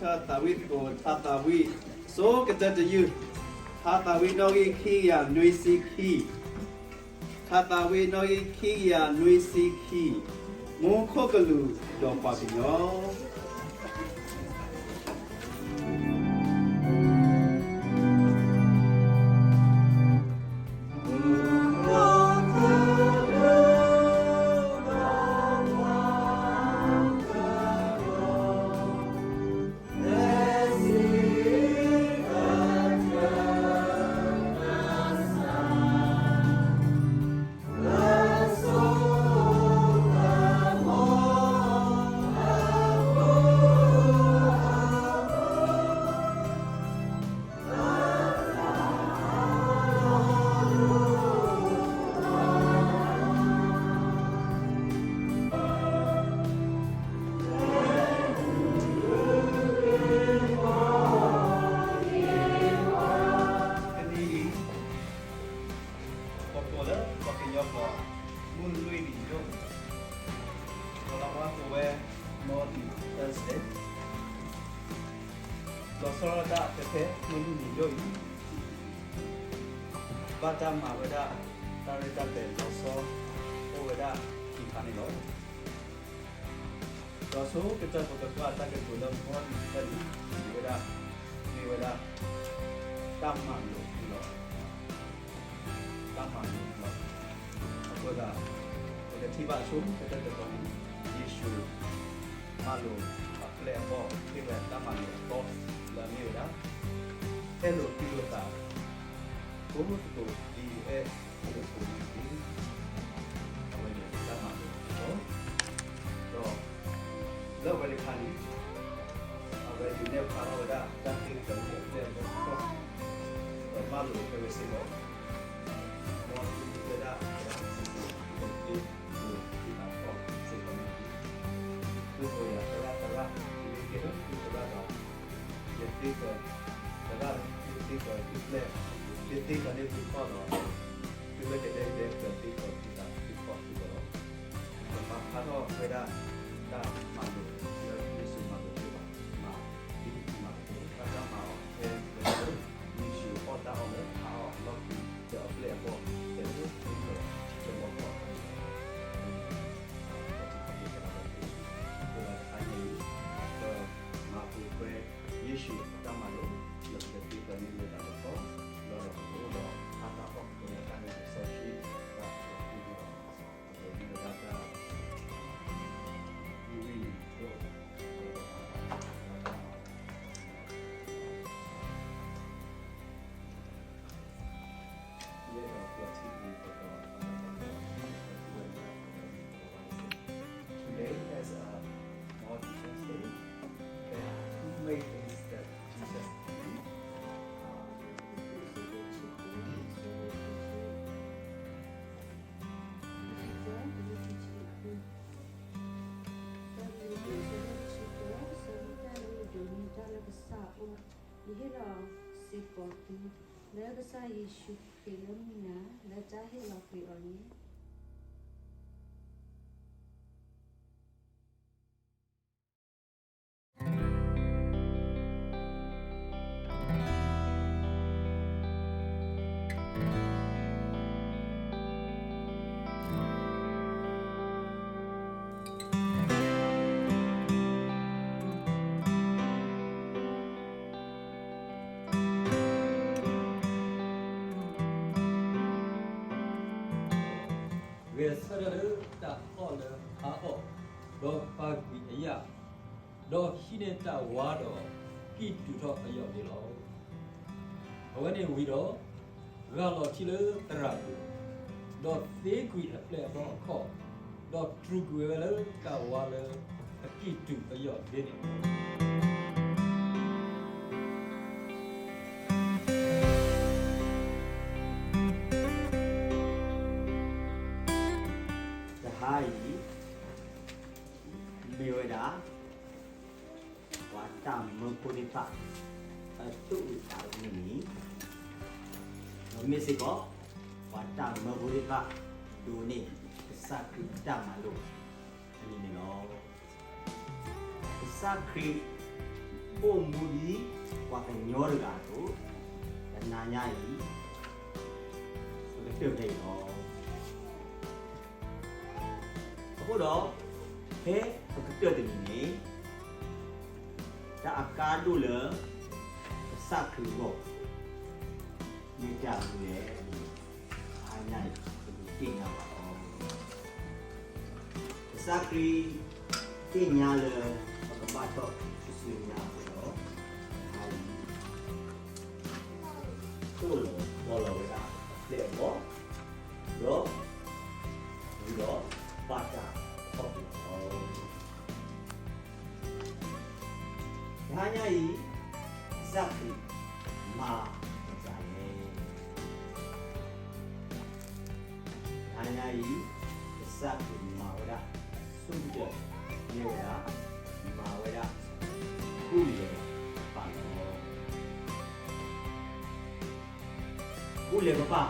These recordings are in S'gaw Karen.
ထါသးဝံၣ်သကိး ထါသးဝံၣ် စိကတၢၢ်တယုၢ်, ထါသးဝံၣ်နီၣ်ဂံၢ်ခံကယၤနွံဆံခံ, ထါသးဝံၣ်နီၣ်ဂံၢ်ခံကယၤနွံဆံခံ, မူခိၣ်ကလူးဒီးပှၤကညီ ကနံၣ်အံၤ ကီၢ်ကီၢ်လၢပှၤကညီကျိာ် မုၢ်လွံၢ်နံၤယိၣ်, ကီၢ်လၤဝါကိးဝဲ Maundy Thursday, လီၤဆီဒၣ်တၢ်ဖဲဖဲမုၢ်လွံၢ်နံၤယိၣ်အံၤ, ဘၣ်တၢ်မၤဝဲဒၣ် တၢ်ရဲၣ်တၢ်ကျဲၤလီၤဆီ အိၣ်ဝဲဒၣ်ခံခါန့ၣ်လီၤ. ဒီးဆိကတၢၢ်ပကကွၢ်တၢ်ကတိၤလၢ Maundy န့ၣ် မ့ၢ်ဝဲဒၣ်, မ့ၢ်ဝဲဒၣ် တၢ်မၤလိာ်န့ၣ်လီၤ. တၢ်မၤလိာ်န့ၣ်လီၤ. အဃိသတး ပကထံၣ်ဘၣ်အဆိကတၢၢ်တတီၤန့ၣ် ယ့ၣ်ၡူး မၤလိာ်အပျဲၢ်အဘီၣ် ဟ့ၣ်ဝဲတၢ်မၤလိာ်အသီလၢအမ့ၢ်ဝဲဒၣ် အဲၣ်လိာ်ကွံလိာ်သး ကိးသကိးဒ်ယအဲၣ်သုအသိးန့ၣ်တက့ၢ်. အဝဲန့ၣ်တၢ်မၤလိာ်အသီ, ဒီးလၢအဝဲတခါန့ၣ် အဝဲဒုးနဲၣ်ဖျါထီၣ်ဝဲဒၣ်တၢ်ဃ့ကညးအပျဲၢ်အဘီၣ်အသီ, ဒီးမၤလိာ်ဖဲဝဲစ့ၢ်ကီး မ်သုဝဲဒၣ် သုသးထီၣ်စ့ၢ်ကီးန့ၣ်တက့ၢ်. သုကိးယၤသရၣ်သရၣ်, သုမ့ၢ်ကဲထီၣ်သုသရၣ်ဒီး ယသ့ကၢၤသရၣ်, ယသ့ကၢၤသုပျဲၢ်, ယသ့ကၢၤန့ၢ်သုခီၣ်ဒီး သုဝဲကဒဲကဒဲကၢၤသ့ကၢၤသုသးသုခီၣ်စ့ၢ်ကီးလီၤ. ပပာ်ဖျါထီၣ်ဝဲဒၣ်တၢ်မၤလိာ်လၢယ့ၣ်ၡူးမၤလိာ်သ့ၣ်တဖၣ် မၤဒ်မၤလိာ် ဘၣ်တၢ်မၤအီၤဖဲလၢ ယ့ၣ်ၡူးအီၣ်တၢ်အီၣ်လၢဖးအီၣ်အလီၢ်ခံ ဒီးအပျဲၢ်အဘီၣ် တဲလၢသ့ကၢၤ တဲလီၤဖီၣ် တၢ်ထံၣ်ခီၣ်ထံးသရၣ်ဒီး အဃိသတးတခါအံၤ ပမၤပူၤဖျဲး ယ့ၣ်ၡူးအတၢ်မၤလိာ် လၢပကသ့ကၢၤန့ၢ်လိာ်သးတခီ ဒီးဒီးပကအိၣ်ဒီးဟါတၢ်အီၣ်ကလၢတၢ်န့ၣ် စီဆှံတၢ်သရၣ်သ့ၣ်တဖၣ် အဝဲမ့ၢ်ဝဲဒၣ်တၢ် မုၢ်လွံၢ်နံၤယိၣ် Today as a Maundy Thursday, there are two main things that Jesus did. ယဟ့ၣ်လီၤစ့ၢ်ကီးသု လၢကစၢ်ယ့ၣ်ၡူးခရံာ်လၢမုၢ်နၤ လၢတၢ်ဟ့ၣ်လီၤကွံာ်အီၤန့ၣ် ဂဲၤဆၢထၢၣ်လၢတၢ်အီၣ်လၢဖးအီၣ်, ဒီးပာ်ကွံာ်အယၣ်, ဒီးဟံးန့ၢ်တၢ်ဝါဒီး ကံၢ်တူာ်ထီၣ်အယီၢ်န့ၣ်လီၤ. အဝဲန့ၣ်ဝံၤဒီး ဂၢ်လီၤထံလၢသရၣ်ပူၤ, ဒီးသ့ကွံာ်အပျဲၢ်အဘီၣ်အခီၣ်, ဒီးတြူာ်ကွံာ်ဝဲလၢတၢ်ဝါလၢအကံၢ်တူာ်အယီၢ်သ့န့ၣ်လီၤ. တဟါအံၤ မ့ၢ်ဝဲဒၣ် ပှၤတၢ်မၢဖိသ့ၣ်တဖၣ် အတၢ်အိၣ်သးအမုၢ်နံၤ, ဒီးမ့ၢ်စ့ၢ်ကီး ပှၤတၢ်မၢဖိသ့ၣ်တဖၣ် ဒိးန့ၢ်ကစၢ်ခရံာ်တၢ်မၤလိာ်အနံၤန့ၣ်လီၤ. ကစၢ်ခရံာ် အိၣ်မူဒ်ပှၤကညီတဂၤအသိး, တနၤညါအံၤ ပကတၢၢ်ဖဲအံၤလီၤ. အဃိဒီး ဖဲပကတၢၢ်တနံၤန့ၣ် တၢ်အကါဒိၣ်လၢကစၢ်ခရံာ်အဂီၢ် မ့ၢ်တၢ်မနုၤလဲၣ်န့ၣ် တဟါညါအံၤ ပကသ့ၣ်ညါဘၣ်လီၤ. ကစၢ်ခရံာ်သ့ၣ်ညါလၢ ပကဘၣ်ထီၣ်ဆူညါအဃိဒီး တဟါအံၤ သိၣ်လီၤဒီးလီၤဝဲဒၣ်အပျဲၢ်အဘီၣ်, ဒီး ဝံၤဒီးဘၣ်တၢ်ထီၣ်က့ၤလီၤ. တဟါညါအံၤ ကစၢ်ခရံာ်မၤမတၤလဲၣ်. တဟါညါအံၤ ကစၢ်ခရံာ်မၤဝဲဒၣ် ဆိကတၢၢ် မ့ၢ်ဝဲဒၣ် မၤဝဲဒၣ် ကူၣ်လဲၤကပာ်လီၤ. ကူၣ်လဲၤကပာ်,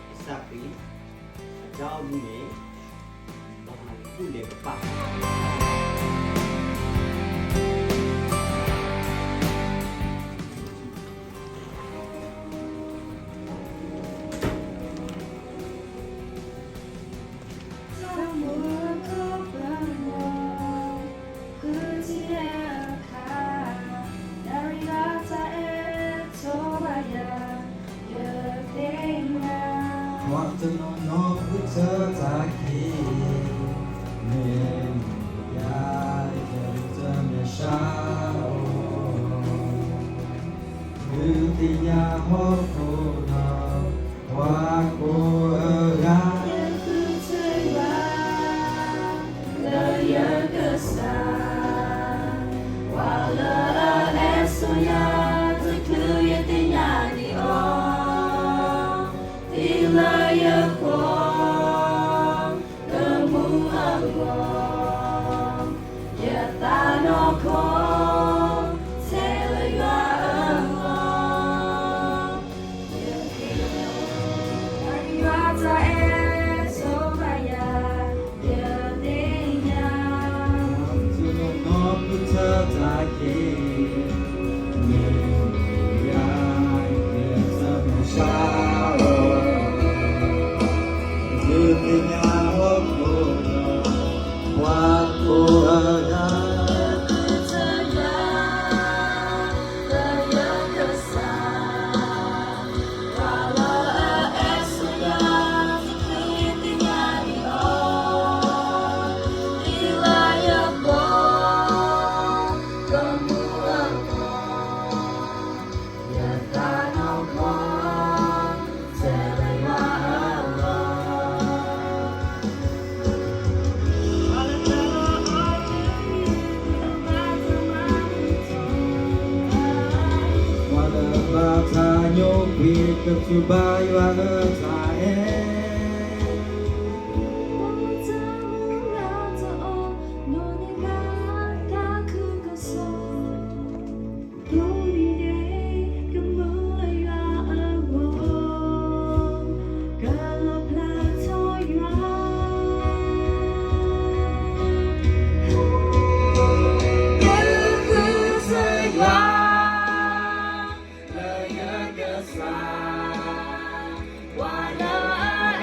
ကစၢ်ခရံာ် အတၢ်အိၣ်မူန့ၣ် မၤကူၣ်လဲၤကပာ် တၢ်မူခိၣ်ပနီၤ ဃုထံၣ်အခါ, နၤရံၤဘၣ်တၢ်အဲၣ်ထိးဘၣ်ယၤ ယသ့ၣ်ညါ, ပှၤတနီၤနီၤဃုထၢတၢ်က့ၤ, မ့ၢ်ယၤ ယတမဲာ်ဆှးအီၤ, ဒုးသ့ၣ်ညါဟီၣ်ခိၣ်ဒီး ပှၤကိးအဂၤ, ယဃုထၢယွၤ လၢယကစၢ်, ပှၤလၢအအဲၣ်ဆိယၤ တချုးယသ့ၣ်ညါဒံးအီၤ, တုၤလၢယဃီ ကမူအဂီၢ်, ယသးနီၢ်ခိ ထဲလၢယွၤအဂီၢ်, ယသ့ၣ်ညါ နၤရံၤဘၣ်တၢ်အဲၣ်ထိးဘၣ်ယၤ ယသ့ၣ်ညါ, ပှၤတနီၤနီၤဃုထၢတၢ်က့ၤ, မ့ၢ်ယၤ ယတမဲာ်ဆှးအီၤ, ဒုးသ့ၣ်ညါဟီၣ်ခိၣ်ဒီး ပှၤကိးအဂၤ, ယဃုထၢယွၤ လၢယကစၢ်, ပှၤလၢအအဲၣ်ဆိယၤ တချုးယသ့ၣ်ညါဒံးအီၤ, တုၤလၢယဃီ ကမူအဂီၢ်, ယသးနီၢ်ခိ ထဲလၢယွၤအဂီၢ်. ပှၤလၢအဘၣ်တၢ်ညိကွံာ် ကစူၢ်ဘၣ်ယွၤအတၢ်အဲၣ်, ပှၤလၢတၢ်မုၢ်လၢ်တအိၣ် နိးန့ၢ်ဘၣ်တၢ်ခုကစီၣ်, ဒိးန့ၢ်ဒံး ကမူလၢယွၤအဂီၢ်, ကလီၣ်ဖျါထီၣ်ယွၤ, ယဃုထၢယွၤ လၢယကစၢ်, ပှၤလၢအအဲၣ်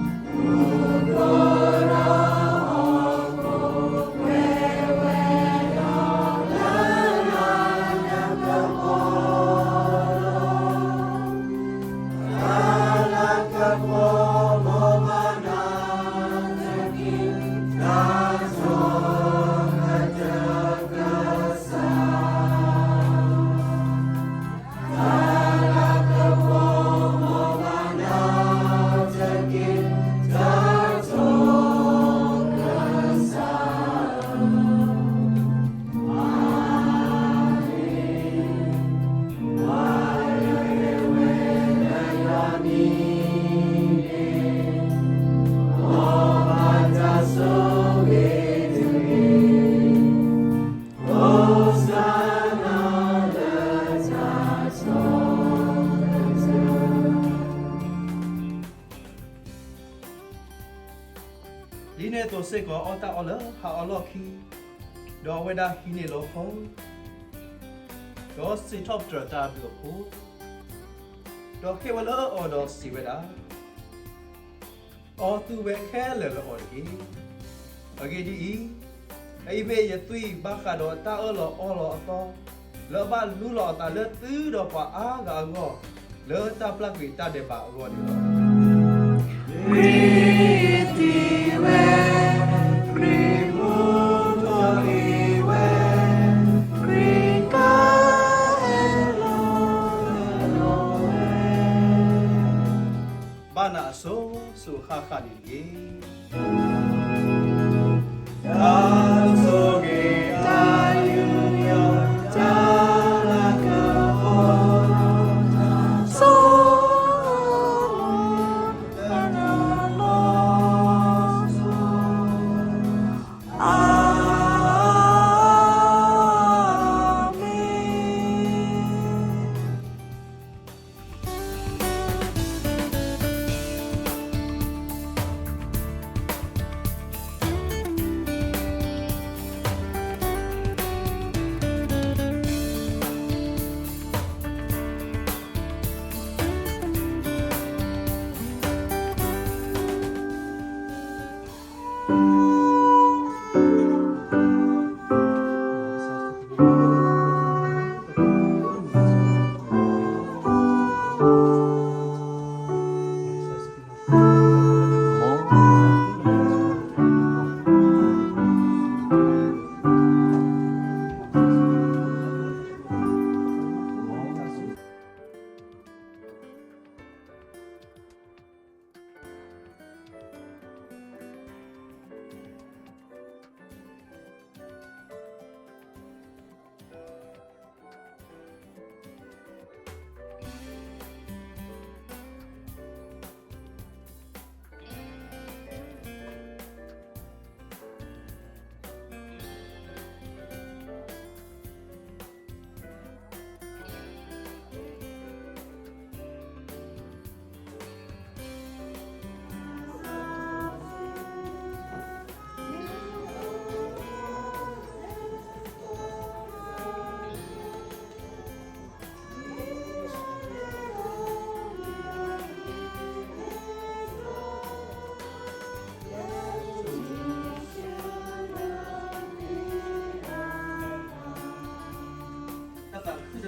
ဒ်န့ၣ်အသိးစ့ၢ်ကီး အီၣ်တၢ်အီၣ်လၢဟါအလီၢ်ခံ, ဒီးအဝဲဒၣ်ဟံးန့ၢ်လီၤဖီ, ဒီးစံးထီၣ်ပတြၢၤတၢ်အဘျုးအဖှိၣ်, ဒီးဟ့ၣ်ဝဲလၢအီၤဒီးစံးဝဲဒၣ်, အီသူဝဲခဲလၢာ်လၢအီၤတက့ၢ်. အဂ့ၢ်ဒ်အံၤ, အအံၤမ့ၢ်ယသွံၣ်ဘၣ်ဃးဒီးတၢ်အၢၣ်လီၤအီလီၤအသီ, လၢအဘၣ်လူလီၤအသးလၢသုဒီးပှၤအါဂၤအဂီၢ်, လၢတၢ်ပျၢ်ကွံာ်တၢ်ဒဲးဘးအဂီၢ်န့ၣ်လီၤ. ခရံာ်သံဝဲ, ခရံာ်မူထီၣ်က့ၤဝဲ, ခရံာ်ကဟဲလီၤလၢလီၤဝဲ, ဘၣ်နၤအစိၤစိၤဃၣ်ဃၣ်န့ၣ်တက့ၢ်. တၢ်ဆိၣ်ဂ့ၤတၢ်ယူးယီၣ် တၢ်လၤကပီၤ အမ့ၢ်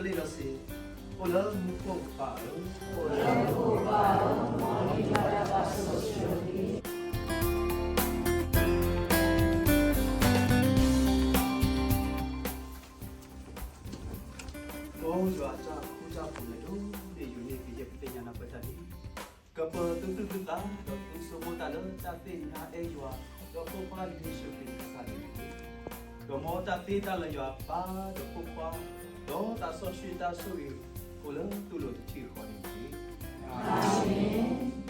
လံာ်စီဆှံ, အိၣ်လၢမူခိၣ်ပၢ်ဧၢ, အိၣ်လၢမူခိၣ်ပၢ်ဧၢ, မ်နဟ့ၣ်ယၤတၢ်ပာ်စီဆှံတက့ၢ်. မ်ယွၤအတၢ်ဃူတၢ်ဖိးလၢဒိၣ်န့ၢ်ယိာ်န့ၢ်ကယဲၢ်ပသ့ၣ်ညါနၢ်ပၢၢ်တၢ်န့ၣ်, ကပၢၤသုသူၣ်သုသး ဒီးသုဆိကမိၣ်တၢ်လၢတၢ်သ့ၣ်ညါအဲၣ်ယွၤ ဒီးဖိခွါယ့ၣ်ၡူးခရံာ်အသးန့ၣ်တက့ၢ်. ဒီးမ်တၢ်သ့တၢ်လၢယွၤအပၢ်ဒီးဖိခွါ ဒီးသးစီဆှံတၢ်ဆိၣ်ဂ့ၤ အိၣ်လၢသုလိၤတထံၣ်ဃီန့ၣ်တက့ၢ်. အၤမ့ၣ်.